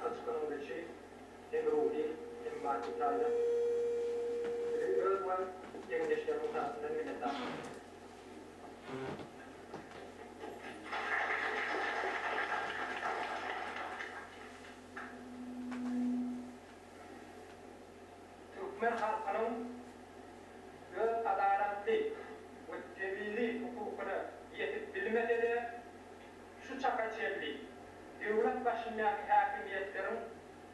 Arka çykanyňyz üçin hem ruhy, hem maddy taýdan size öz we egindeşlerimiň tarapyndan minnetdarlyk bildirýäris. Türkmen halkynyň öz adalatly we tebigy hukukyna ýetip bilmese-de, şu çaka çenli döwlet başyndaky häkimiýetleriň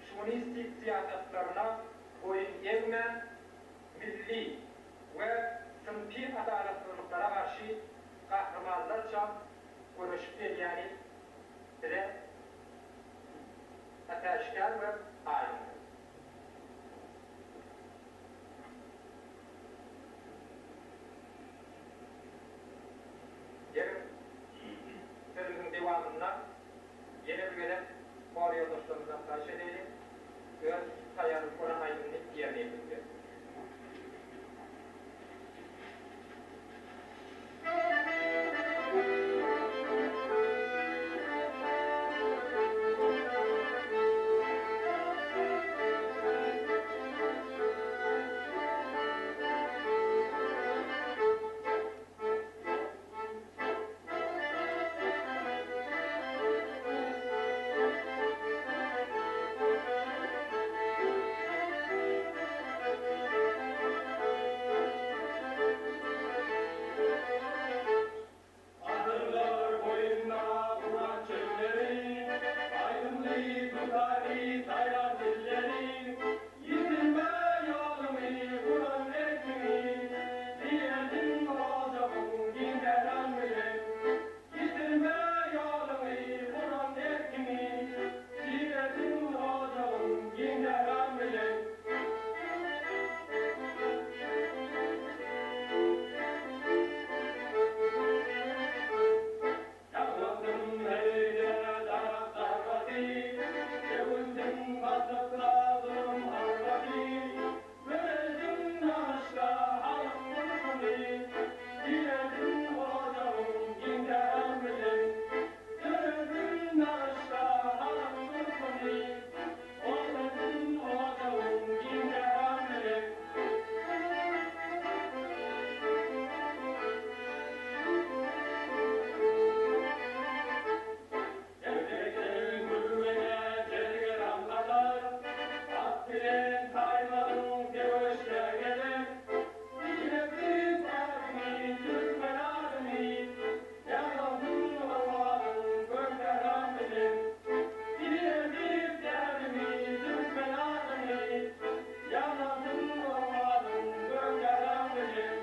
şowinistik syýasatlaryna boýun egmän, milli we synpy adalatsyzlyklara garşy gahrymanlarça göreşip gelýäni bize äşgär we aýdyňdyr. Geliň, sözümiziň dowamynda ýene bir gezek hor ýoldaşlarymyzdan haýyş edeýlik, öz taýýarlyk gören aýdymyny ýerine ýetirip bersinler. Asyrlar boýunda guran çölleri, Aýdymly dutary, saýran dilleri, Ýitirme ýoluňy, guran erkiňi, Direldin ojagyň giň sähraň bilen. Ýitirme ýoluňy, guran erkiňi, Direldin ojagyň giň sähraň bilen. Ýaňlansyn heýde daragt zarpasy, Döwülsin bassykda zulum halkasy, Körelsin nagyşda halk durkuny, Direlsin ojagyň giň sähraň bilen. Körelsin nagyşda halk durkuny, Ozalsyn ojagyň giň sähraň bilen. Erkekden gürgene jelgeran gatar, At bilen taýmazyň söweşde gezer. Diňlesin ärini, türkmen adyny, Ýaňlansyn owazyň gök sähram bilen. Diňlesin ärini, türkmen adyny, Ýaňlansyn owazyň gök sähram bilen.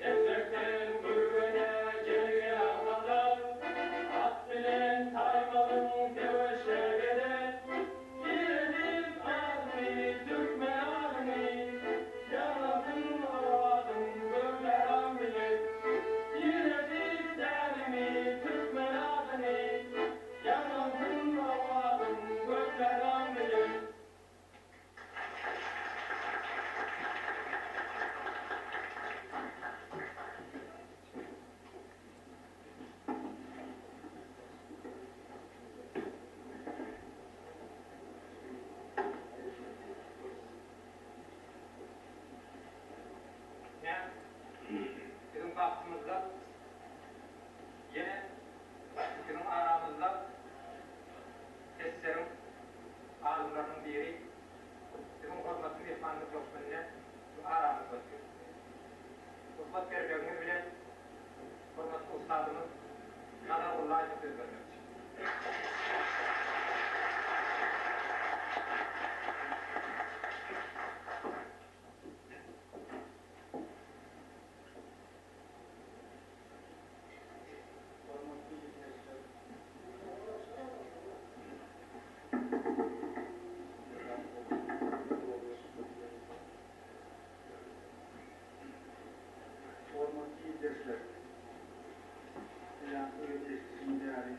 Eşekden gürgene jelge agdazar, At bilen taýmazyň söweşe gezer. Diredip adyny, türkmen adyny, Ýaňlansyn owazyň gökleram bilen. Diredip dälimi, türkmen adyny, Ýaňlansyn owazyň gökleram bilen. Ine, biziň bagtymyzda ýene biziň aramyzda TSSR-iň alymlarynyň biri biziň hormatly myhmanymyz hökmünde aramyzda otyr. Rugsat bermegiňiz bilen Hormatly ussadymyz Nazar Gullaýewe söz bermekçi. Hormatly ildeşler! Hormatly ildeşler! Ýaňky gepleşikden bäri.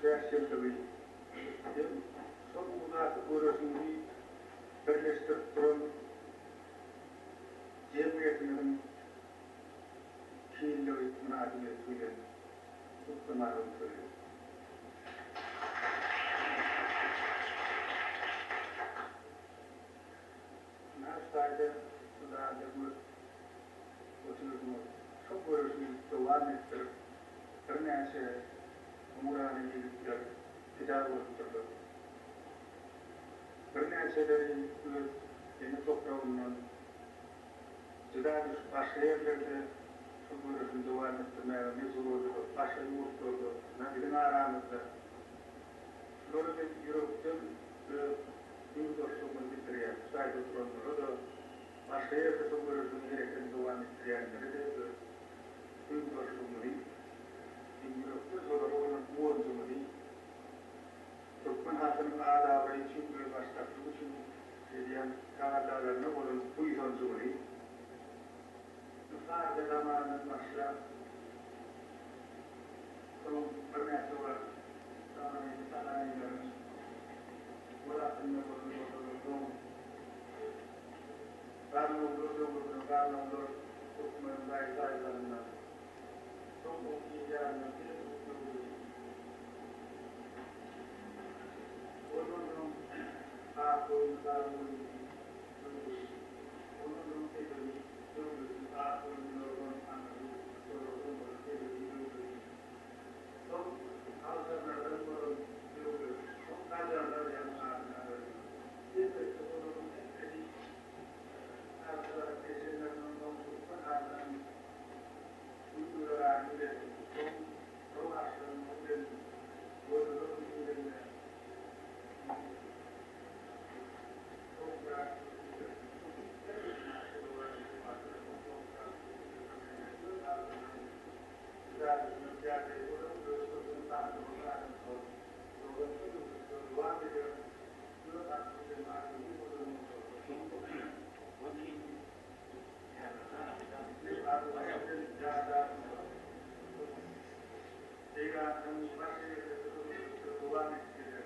75 ýyllygy hem şol ugurdaky göreşiňizi birleşdirip duran jemgyýetimiziň iki ýyllygy mynasybeti bilen gutlamagymy söýýän. Ynha şu taýda şu zalda görüp otyrsyňyz. Şo göreşi dowam etdirip birnäçe nurana ýigitler pida bolupdyrlar. Birnäçeleri öz ene topragyndan jyda düşüp başga ýerlerde şol göreşini dowam etdirmäge mejbur boldular. Başga ýurtlarda, ynha biziň aramyzda. Şulara biz ýürekden öz duýgudaşlygymyzy bildirýäris. Şu taýda oturanlara-da, başga ýerde şol göreşiň hereketini dowam etdirýänlere-de öz duýgudaşlygymyzy hem ýürekden şolara bolan guwanjymyzy, türkmen halkynyň at-abraýy üçin, özbaşdaklygy üçin edýän tagallalaryna bolan buýsanjymyzy Nusaýda zamanyndan başlap, soň birnäçe wagt Samanyly Sasanylaryň gol astynda bolan bolsalar, soň Garlawlar döwründe Garlawlar türkmeniň gaýry taýpalaryndan, soň oň yz ýanyndan Seljuk döwri, ondan soň Akgoýunly Garagolly döwri, ondan soň Sefewi döwleti, Akgoýunlylardan aňyry şolardan bolan Sefewi döwleti, soň Awşarlardan bolan döwlet, soň Gajarlar ýaňy adyna berlen. Elbetde, olaryň ählisi tagta geçenlerinden soň türkmen halkynyň gün-güzerany bilen, soň rowaçlanmagy bilen gözeler diýlende, Eýranyň baş ýerinde dowam etdiler.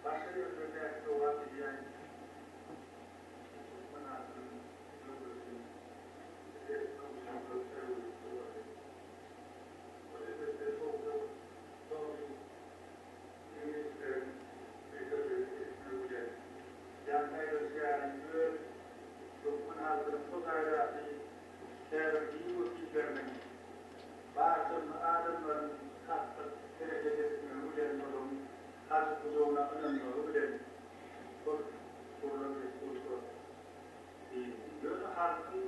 Başga ýerlerdäki dowam edýän Türkmen halkynyň döwleti resmi usulda terrorist boldy. Ol elbetde şowsuz soňky iňlisleriň müdirligi etmegi bilen ýaňky aýdylyşy ýaly öz türkmen halkynyň şo taýdaky käbir din wekilleriniň barjamly adamlaryň satlyk hereket etmegi bilen olaryň hajy gujagyna ynanmagy bilen şol gurlan respublika diýildi. Ýöne halkyň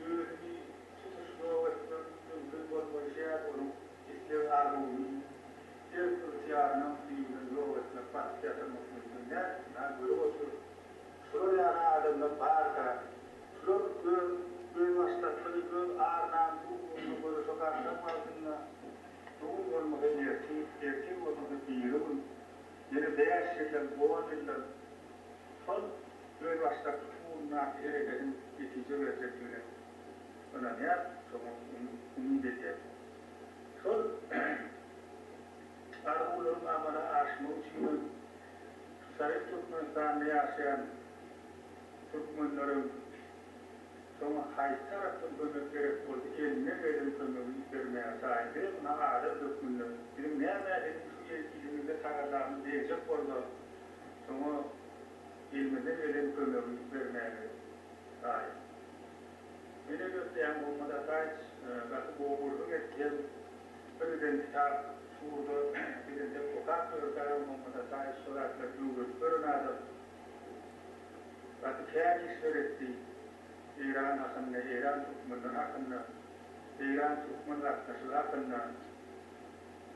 özüni tutuş ýok etmek mümkin bolmaýşy ýaly onuň isleg-arzuwyny, erk-ygtyýarynam düýbünden ýok etmek, basyp ýatyrmak mümkin däl. Ynha, görüp otyrys, şular ýaly adamlar barka, şular öz özbaşdaklygy, öz ar-namysy ugrunda göreşe garşan wagtynda bu gün bolmasa ertir, ertir bolmasa birigün, Ýene bäş ýyldan, on ýyldan şol özbaşdaklyk ugrundaky hereketiň netije berjekdigine ynanýar, şoňa umyt edýär. Şol arzuwlaryň amala aşmagy üçinem şu Sowet Türkmenistanda ýaşaýan türkmenleriň Şoňa haýsy tarapdan kömek gerek bolsa elinden gelen kömegi bermäge taýyn. Biz muny adam hökmünde, biziň nämä siziň şu işiňizde tagallamyz degjek bolsa, şoňa elimizden gelen kömegi bermäge taýyn. Men elbetde ýaňy Muhammad Ataýewiç gaty gowy gürrüň etdi hem bir giden kitap şu ugurda biz entek okap ýörkägem Muhammad Ataýewiç şo zatlary öwrenip ýören adam. Gaty kän işler etdi. Eýran hakynda, Eýran türkmenleri hakynda, Eýran türkmen gatnaşygy hakynda.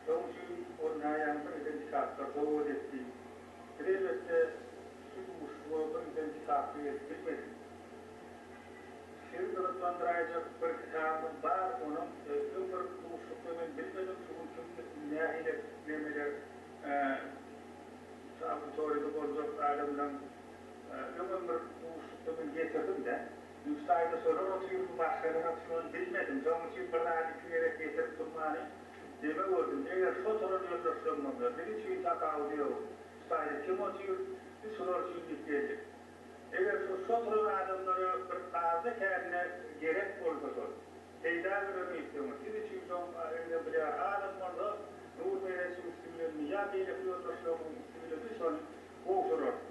Şoň üçin ol näýaňy bir giden kitaplar sowgat etdi. Biz elbetde. şu duşuşyga bir giden kitaply gelip bilmedim. Sizi gyzyklandyraýjak bir kitabymyz bar, onam öň bir duşuşykda men bilmedim, şu gün kim nähili nemeler şu auditoriýada boljak adamlaň öňem bir duşuşykda men getirdim-de. Üç taýda şolar otyrmy, başgalar otyrmy ony bilmedim. Şonuň üçin bir zady iki gezek getirip durmany neme gördüm. Eger şo oturan ýoldaşlaryň bolsa, biz üçin tapawudy ýok. Şu taýda kim otyr, biz şolar üçin diýip geldik. Eger şu şo oturan adamlara bir azda-kände gerek bolsa şol, peýda berer öýtseňiz, siz üçin şoň eger bilýär azam bolsa, Nur Merejiň üsti bilenmi ýa beýleki ýoldaşlaryňyzyň üsti bilenmi şony gowşurarys.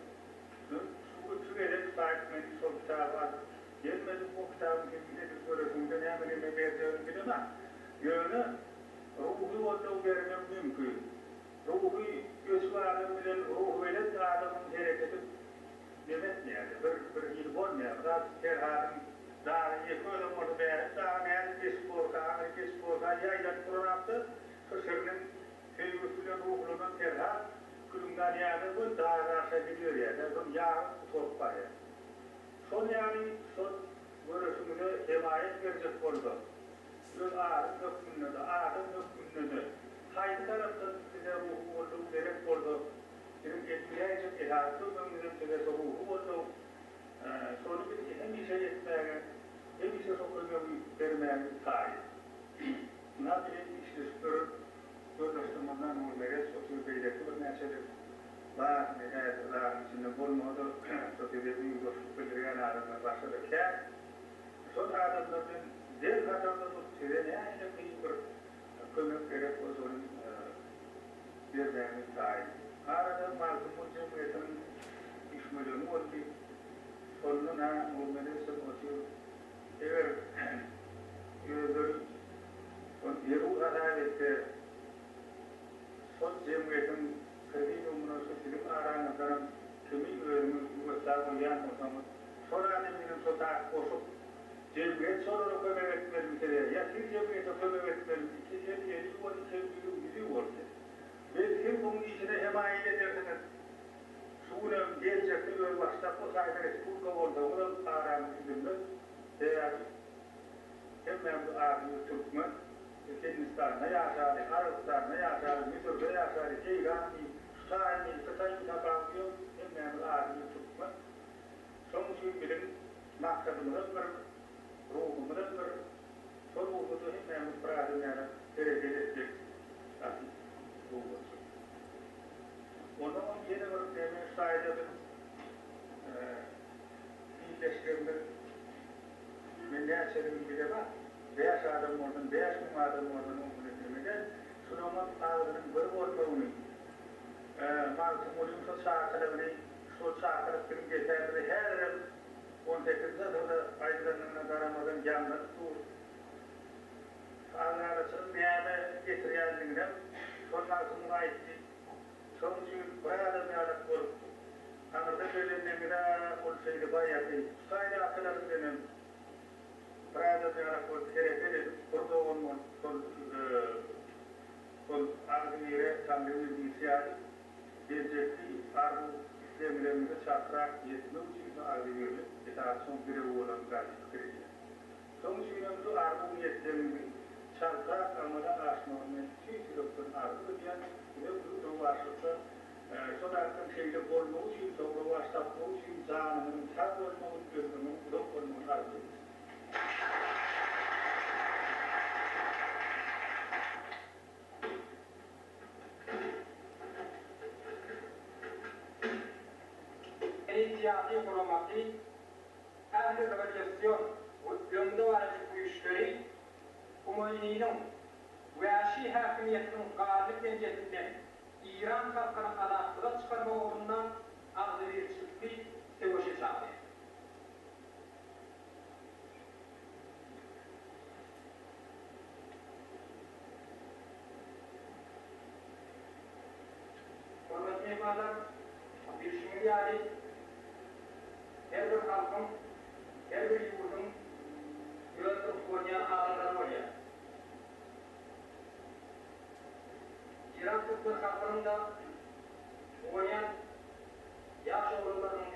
Men şu şu gezek saýt men şol kitaby alyp gelmedim, o kitabyň siziň edil göresiňize näme neme berjegini bilemok. Ýöne ruhy goldaw bermek mümkin. Ruhy ösük adam bilen ruhubelent adamyň hereketi neme etmeýär-de, bir bir hili bolmaýar. Mysal üçin Perhadyň dagy ýeke özem bolsa Bähbit dagy nädip geçip borka, aňryk geçip borka ýaýlanyp duranakda şu Şiriniň söýgüsi bilen ruhlanan Perhat külüňden ýa-da göni daga garşa gidiberýär-de, soň ýagyp gutaryp barýar. Şol ýaly şol göreşiňize hemaýat berjek bolsa, öz adyň hökmünde-de, adam hökmünde-de haýsy tarapdan size ruhy goldaw gerek bolsa, biziň edip biläýjek esasy kömegimizem size şo ruhy goldaw. Şony biz hemişe etmäge, hemişe şo kömegi bermäge taýyn. Ynha bilen işleşip ýören ýoldaşlarymyzdan Nurmeret otyr beýleki birnäçeler bar indi häzir zalyň içinde bolmasa-da şo size duýgudaşlyk bildirýän adamlar başga-da kän. Şol adamlar bilen deň hatarda durup size nähili bir kömek gerek boljagyny bermäge taýyn. Arada Magtymguly jemgyýetiniň üýşmeleňi boldy. Şondan-a Nurmeresem otyr. Eger özleri şony zerur hasap etse, şol jemgyýetiň prezidiumyna şu siziň araňyzdanam kimi özüňiz müwessa goýýan bolsaňyz, şol adamynyň şo zat goşup, jemgyýet şolara kömek etmelimi size, ýa siz jemgyýete kömek etmelimi, iki el eli ýuwan, iki el ýüzüň ýüzi boldy. Belki siz buň işine hemaýat edersiňiz. Şu günem geljekde özbaşdak o taýda respublika bolsaňyzam aramyz üzülmez. Sebäbi hemmämiz adymyz türkmen. Biz Hindistanda ýaşaly, Arabystanda ýaşaly, Müsürde ýaşaly, Eýranmy, Hytaýmy, Hytaýmy tapawudy ýok, hemmämiz adymyz türkmen. Şoň üçin biziň maksadymyzam bir, ruhumyzam bir. Şol ugurda hemmämiz bir adam ýaly hereket etsek gaty gowy boljak. Onnoňam ýene bir neme şu taýda biz ildeşlerimiz men näçeligini bilemok, bäş adam bolsun, 5000 adam bolsun oň bilen neme däl, şulaňam agzynyň bir bolmagyny, Magtymgulyň şo çakylygyny, şol çakylyk biziň depämizde häzirem On sekizinji asyrda aýdylandygyna garamazdan ýaňlanyp dur. Agzalaçylygyň näme getirýändiginem şol Magtymguly aýtdy. Şoň üçin bir adam ýalak bolup, aňyrda gelendeňiz-ä ol şeýle baýaky Hudaýdakylar bilenem bir adam ýalak bolup hereket edip, bir dogan bolup şol şol agzybire Taňrybil diýşi ýaly, Geljekki arzuw-islegleriňize çaltrak ýetmek üçin şu agzybirlik esasy şoň girewi bolan gaty pikir edýän. Şoň üçinem şu arzuw-niýetleriňiziň çaltrak amala aşmagyny men tüýs ýürekden arzuw edýän. Size uly rowaçlyklar, şo zatlaryň şeýle bolmagy üçin, şoň rowaç tapmagy üçin janyňyzyň sag bolmagyny, ömrüňiziň uzak bolmagyny arzuw edýän. Syýasy guramasy ähli rewolýusion we öňdebaryjy güýçleri Humeýniniň wäşi häkimiýetiniň ganly penjesinden Eýran halkyny azatlyga çykarmak ugrunda agzybirçilikli söweşe çagyrýar. Hormatly myhmanlar, bilşiňiz ýaly, her bir halkyň, her bir ýurduň öz bir guwanýan adamlary bolýar. Eýran türkmen halkynyň-da guwanýan ýaş oglanlarynyň.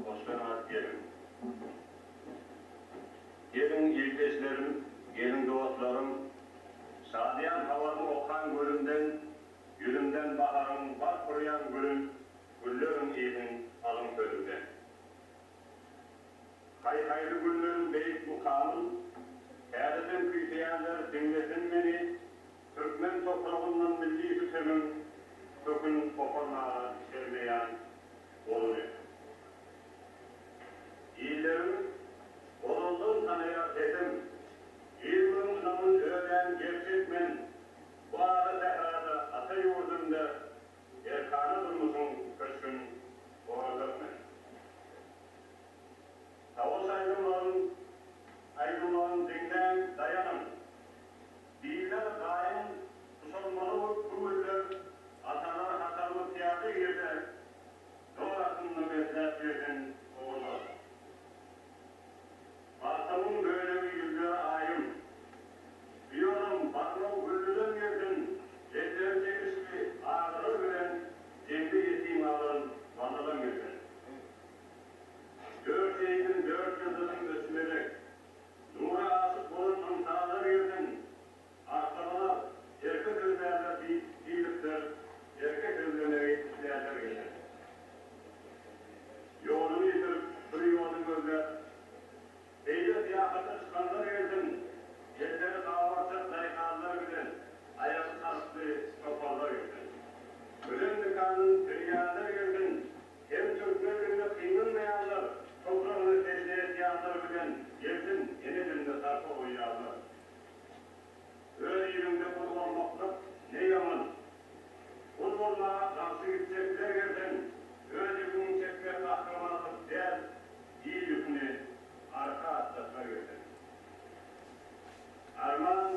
Hoşlanat geliň. Geliň ildeşlerim, geliň dostlarym, Şadyýan habaryny okan gölümden, Ýüzümden baharyň bark urýan gülün, Gülleriň ysyny alyň sözümden. Haý-haýly günleriň beýik mukamyn, Täzeden küýseýänler diňlesin meni, Türkmen topragyndan milli sütemiň kökün goparmaga şermeýän goluny. Illerim ozaldan tanaýar sesim, Il-günüň ynamyn ödän gerçek men, Bu ala sährada ata ýurdumda Erkana durmuşyň köşgün gorajak men. Savaş aýdymlaryn aýdymlaryn diňläň daýanyň. Biller gaýyň guşanmaly bu günler Atalar hatarly pyýada girse Zor astynda mesläp girsin ogullar. Bagtamyň bölegi ýüzleri aýym. Bu ýolam barlygy güllüden gelsin Elleri çekişli agalar bilen Jeňde ýetim galan balalam gelsin. Dört seýidiň dört ýyldyzyň öçmezek, Nura aşyk bolan ynsanlar gelsin, Arslanalar, erke sözlärler diýlipdir, Erke sözlemegi islärler gelsin. Ýoluny ýitirip, bir ýoda gözläp, Beýle syýahata çykanlar gelsin, Elleri gabarçak daýhanlar bilen, Aýagy çarply çopanlar gelsin. Ölen dükanyn sürýänler gelsin, Hem türkmenligine gynanmaýanlar, Topragyna sežde edýänler bilen gelsin, Ene diline sarpa goýýanlar. Öz iliňde gul bolmaklyk ne ýaman. Gul bolmaga garşy gitjekler gelsin, Öz ýüküňi çekmek gahrymanlyk däl, Il ýüküni arka atjaklar gelsin. Arman,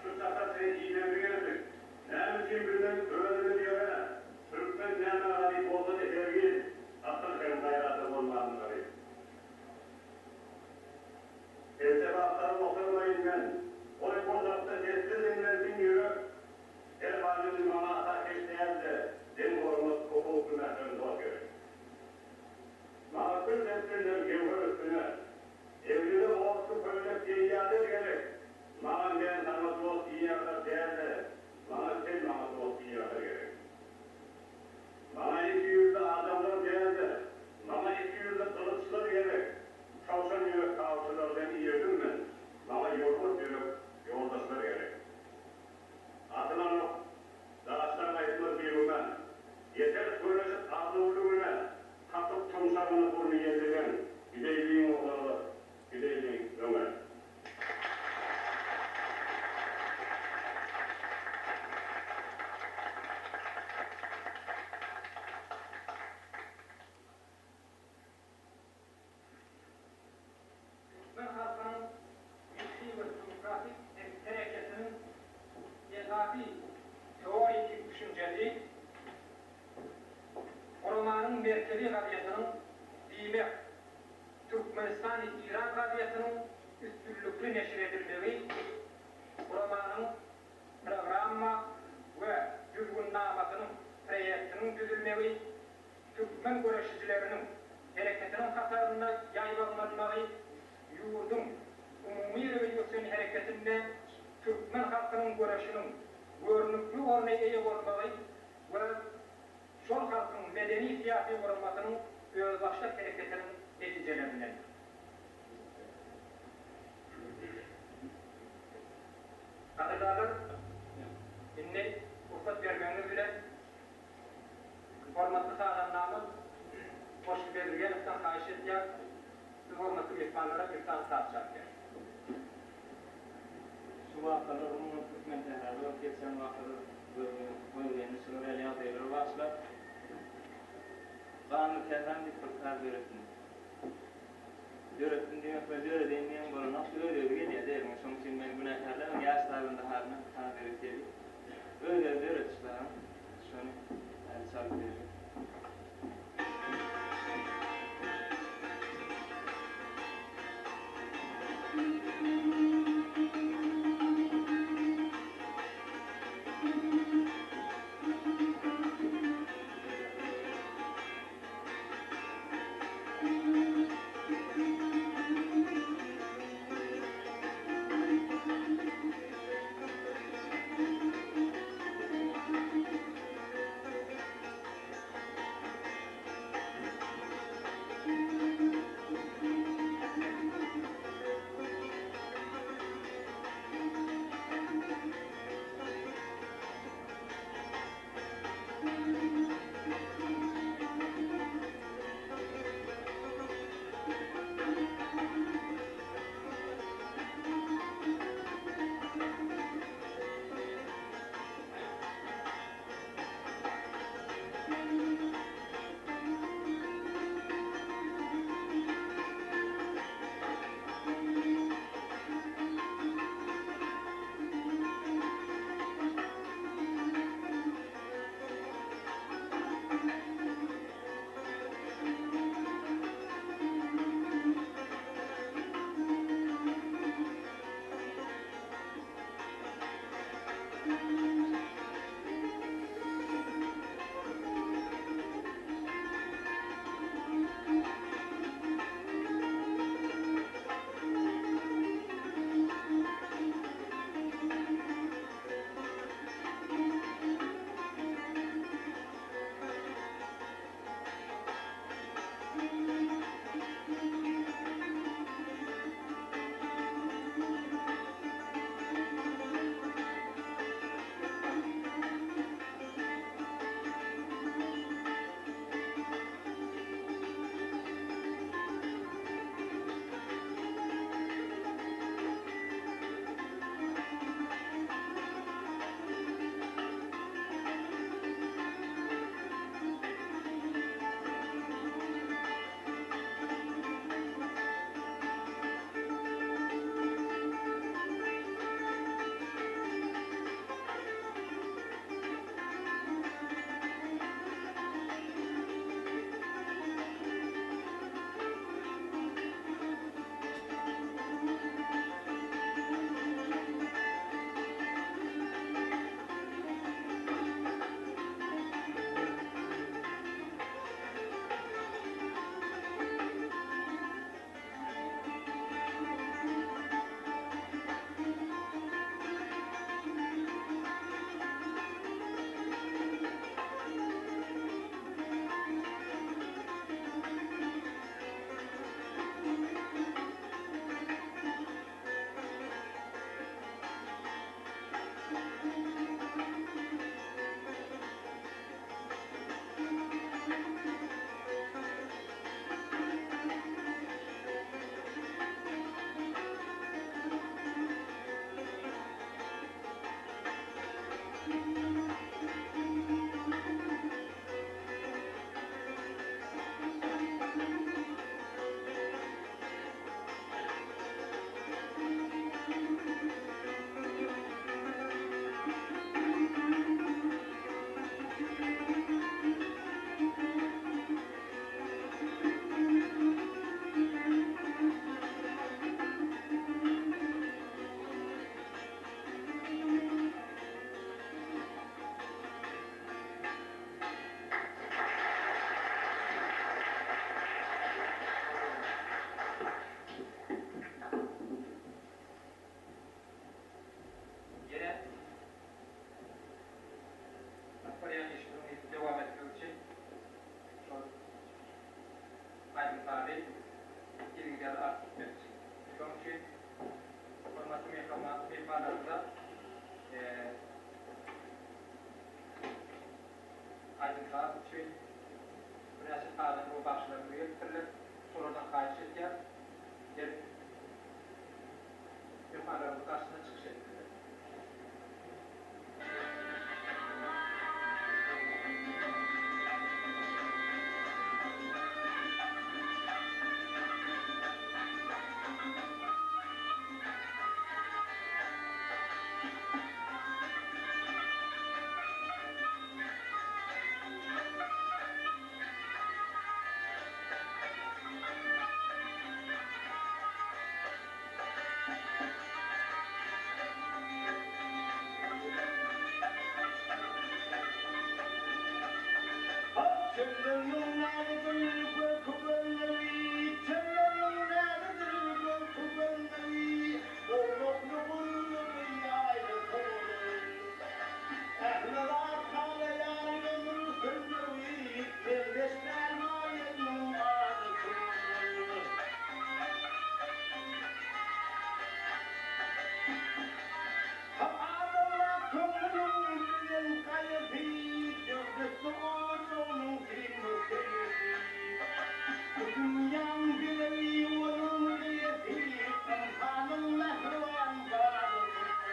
şu çaka çen idegli geldik. Näme üçin bilmedik özümiz ýöne, Türkmen näme garyp bolsady hergiz, Akyl hem gaýrata bolmandy garyp. Pelsepe agtaryp oturmaýyn men, Goý gursakda sessiz diňlensin ýürek. Her hal indi maňa ata keş däl-de, Deň hormat, hukukly mährem dost gerek. Maňa kül sepsinler gewher üstüne, Egnine otly köýnek geýýänler gerek. Maňa men saňa dost diýýänler däl-de, Maňa sen maňa dost diýýänler gerek. Maňa ikiýüzli adamlar däl-de, Maňa ikiýüzli gylyçlar gerek. Towşan ýürek awçylardan irdim men, Maňa ýolbars ýürek ýoldaşlar gerek. Atylan ok daşdan gaýtmaz bigüman, Ýeteris göreşip arzuwly güne, Kakyp tumşagyny burny ýellileň, Gideýliň oglanlar, gideýliň öňe. Türkmen halkynyň milli we demokratik hereketiniň esasy teoriki düşünjesi guramanyň merkezi gazetiniň, diýmek, Türkmenistan-Iran gazetiniň üstünlikli neşir edilmegi guramanyň programma we düzgünnamasynyň proýektiniň düzülmegi türkmen göreşijileriniň hereketiniň hatarynda ýaýbaňlanmagy ýurduň umumy rewolýusion hereketinde türkmen halkynyň göreşiniň görnükli orna eýe bolmagy we şol halkyň medeni-syýasy guramasynyň özbaşdak hereketiniň netijelerindendir. Gadyrdanlar, indi rugsat bermegiňiz bilen, Hormatly sazandamyz Goşgy Bezirgenowdan haýyş edýäs, siz hormatly myhmanlara bir sany saz çalyp beriň. Şu wakalar umuman Türkmensährada bolup geçen wakalar gözgyny şular ýaly ýagdaýlara bagyşlap Ganly sähram diýip bir saz döretdim. Döretdim diýmek bilen döredeýin diýen bolanok, öz-özi gelýär-de eliňe. Şonuň üçin meni günäkärlemäň, ýaş sazanda halyna saz döretýär diýip. Öz-özi dörediş zadyň. Şony häzir çalyp berjek. aýdym-sazy yzygiderli alyp gitmekçi. Şonuň üçin hormatly myhmanlarymyza aýdym-saz üçin birnäçe sazanda we bagşylarymyz gelipdirler. Şolardan haýyş edýäris, gelip myhmanlarymyzyň garşysynda çykyş etsinler. Çölleriniň nälidir görki gözlegi, Çölleriniň nälidir görki gözlegi, Owlakly guýrugy ýaýla towugy. Ähli zat halaýan ömür sürmegi, Meňzeş däl maýylyň adaty bolmagy. Hak adamzat köňlüniň bilen gaýasy, Döwletli ojagynyň synmaz söýesi. Bu dünýäň bezegi onuň eýesi, Ynsanyň mähriban balasydyr.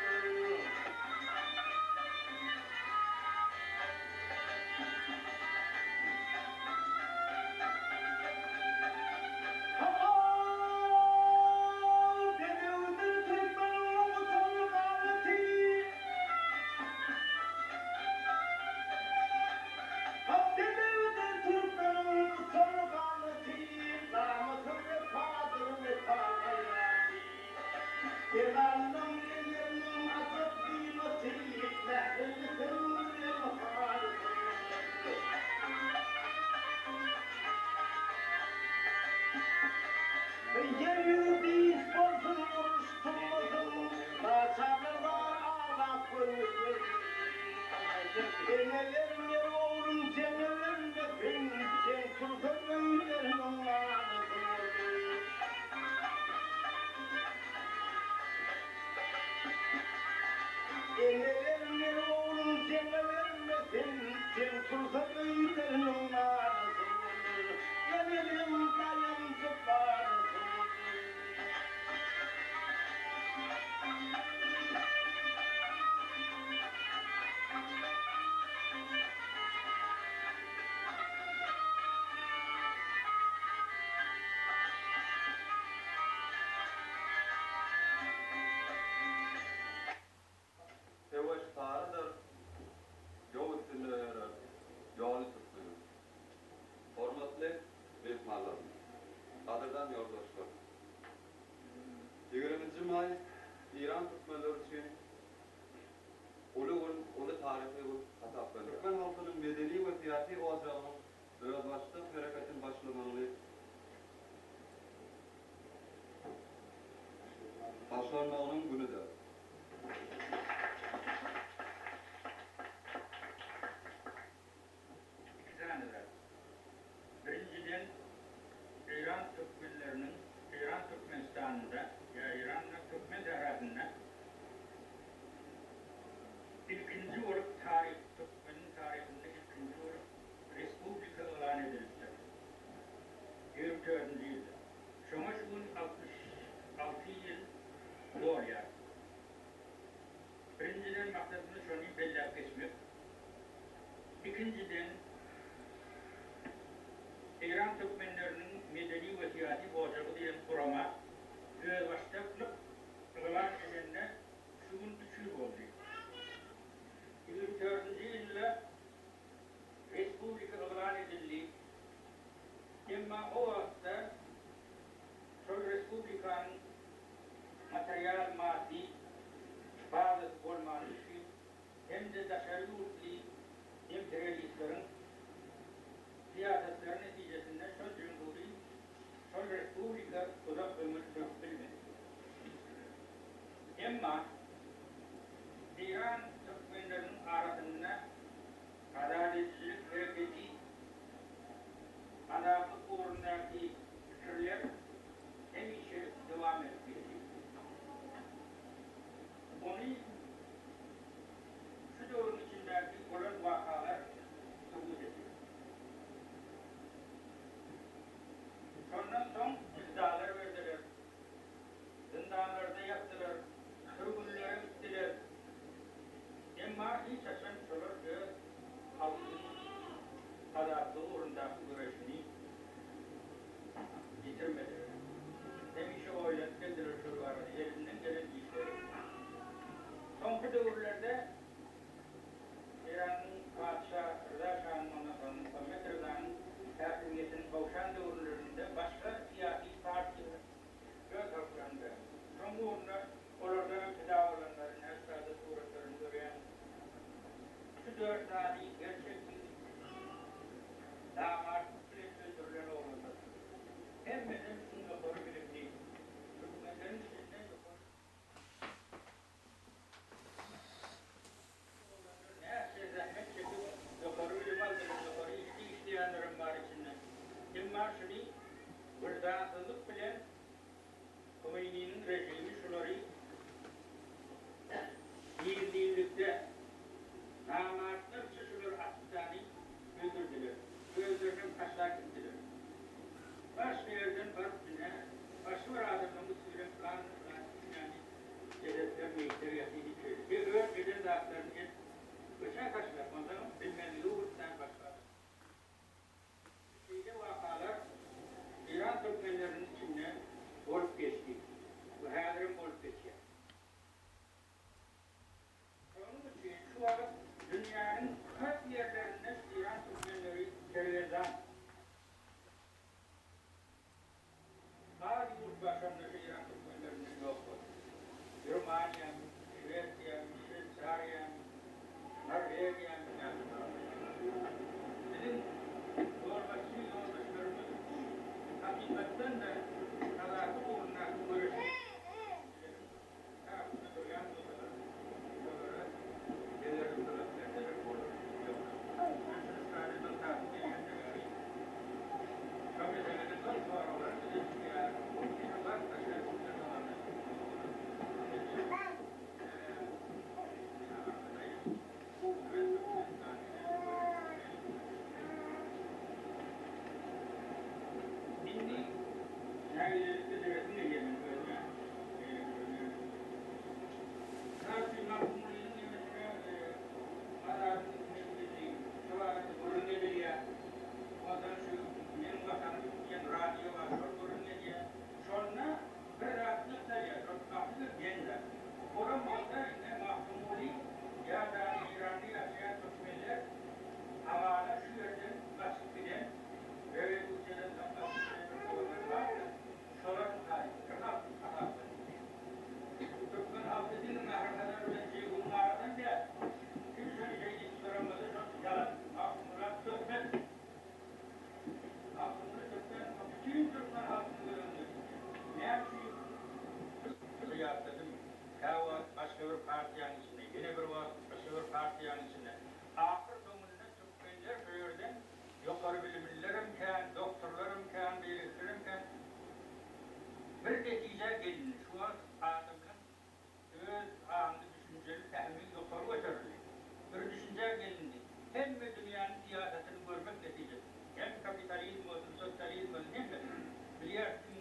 Ho-ow, bedewdir türkmeniň uçan ganaty. Hak bedewdir türkmeniň uçan ganaty, Namysy wepadyr, wepa gaýraty. Ezanynyň elleriniň ajap zynaty, Mähirli söýgüden halysy. Ýer ýüzi dynç bolsun, uruş turmasyn, Naçarlar zar aglap görmesin. Eneler ner oglun jeňe bermesin, Jeň tursa öýleriniň nalasy bolsun. Eneler ner oglun jeňe bermesin, Jeň tursa öýleriniň nalasy bolar. Eneleň daýanjy balasy bolar. Söweş sarydyr, ýow üstünde ýörer ýoly türkmeniň. Hormatly myhmanlarymyz, gadyrdan ýoldaşlar! Ýigriminji maý Eýran türkmenleri üçin uly gün, uly taryhy gün hasaplanýar. Türkmen halkynyň medeni we syýasy ojagynyň özbaşdak hereketiň başlamagyny başlanmagynyň günüdir. Iki sany zat. Birinjiden, Eýran türkmenleriniň Eýran Türkmenistanynda ýa Eýranda türkmen sährasynda ilkinji bolup taryh türkmeniň taryhynda ilkinji bolup respublika yglan edilipdir. 24-nji ýylda. Şoňa şu gün 66 ýyl dolýar. Birinjiden maksadymyz şony belläp geçmek. Ikinjiden, Eýran türkmenleriniň medeni we syýasy ojagy diýen gurama özbaşdaklyk yglan edende şu gün üç ýyl boldy. 24-nji ýylda respublika yglan edildi. Emma o wagtda şol respublikanyň material-maddy bazasy bolmany üçin hem-de daşary ýurtly imperialistleriň syýasatlary netijesinde şol jumhury, şol respublika uzak ömür sürüp bilmedi. Emma Eýran türkmenleriniň arasynda azat edijilik hereketi, azatlyk ugrundaky. Wyždansyzlyk bilen Homeýniniň režimi şulary gizlinlikde, namartlarça şulary atyp-dany öldürdiler. Özlerinem taşlap gitdiler. Başga ýerden baryp ine, başga bir adamlaryň üsti bilen pylan-pylan ýaly jesetler, meýitler ýatyr diýip şeýle. Be öz eden zatlaryny edip, köçä taşlap, onsoňam bilmezlige urup-dany başga adam. Şeýle wakalar Eýran türkmenleriniň içinde bolup geçdi we häzirem bolup geçýär. Şonuň üçin şu wagt dünýäniň köp ýerlerinde şu Eýran türkmenleri sergezdan. Az ýurt bar şonda şu Eýran türkmenlerinden ýok bolan. Germaniýamy, Şwesiýamy, Şweýsariýamy, Norwegiýamy Biziň ýolbaşçy ýoldaşlarymyz hakykatdan-da azatlyk ugrundaky göreşijileriň tarapynda durýan bolsalar, şolara degerli talap berseler bolar. Ýok. Men şuny şurada nygtasym gelýär, sebäbi şo meselede şol soraglar ýüze çykýar. Ýene başgaça düşündirmelerine Indi nägilelik bildiresim gelýär meniň özüme. Mysal üçin Magtymgulynyň nemesine mazarynyň üstüne gidildi. Şo barada gürrüň edilýär. Onsoň şu Meniň Watanym diýen radio bar, şol gürrüň edýär. Şonda Bir zat nygtalýar, şol gaty bir geň zat. Olam bolsa indi Magtymguly ýa-da Eýranda ýaşaýan türkmenler hamala şu ýerden gaçyp giden, rewolýusiýadan soň gaçyp giden bir doganlary bardyr, şolar mysaly bir halk hasaplanýar. Türkmen halky diňe Mährihalar bilen Jeýhun aradan däl. Kim şony şeý diýip çykaran bolsa şol ýalan. Magtymgula töhmet. Magtymguly türkmen bütin türkmen halkyny göz öňünde tutýar. Näme üçin Şuny ýatladym, käwagt başga bir partiýanyň içinde, ýene bir wagt başga bir partiýanyň içinde. Ahyr soňunda türkmenler şu ýerden ýokary bilimlilerem kän, doktorlaram kän, beýlekilerem kän. Bir netijä gelindi. Şu wagt adamlaň Öz aňly düşünjeli pähimi ýokary göterildi. Bir düşünjä gelindi. Hemme dünýäniň syýasatyny görmek netijesinde, hem kapitalizm bolsun, sosializm bolsun hemmesini bilýäris.